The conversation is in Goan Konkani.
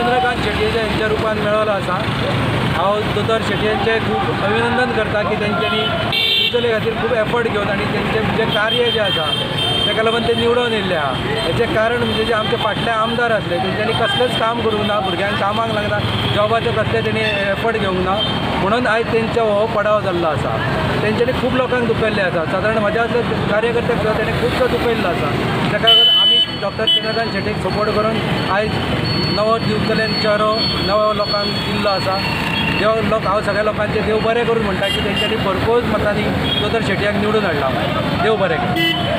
चंद्रकांत शेटयेच्या हेंच्या रुपान मेळवलो आसा. हांव दोतोर शेटयेंचें खूब अभिनंदन करता की तेंच्यांनी दिवचले खातीर खूब एफर्ट घेवन आनी तेंचें जें कार्य जें आसा ताका लागून ते निवडून येयल्ले आहा. हेचें कारण म्हणजे जे आमचे फाटले आमदार आसले तेंच्यांनी कसलेंच काम करूंक ना, भुरग्यांक कामाक लागना, जॉबाचो कसले तेणी एफर्ट घेवंक ना, म्हणून आयज तेंचो हो पडाव जाल्लो आसा. तेंच्यांनी खूब लोकांक दुखयल्लें आसा. सादारण म्हज्या असले कार्यकर्त्याक सुद्दां तेणें खुबसो दुखयल्लो आसा. ताका लागून आमी डॉक्टर चंद्रकांत शेटयेक सपोर्ट करून आयज नवो दिवचलेन चेरो नवो लोकांक दिल्लो आसा. देव लोक हांव सगळ्या लोकांचे देव बरें करूं म्हणटा की तेंच्यांनी भरपूर मतांनी दोतोर शेटयाक निवडून हाडला. देव बरें करूं.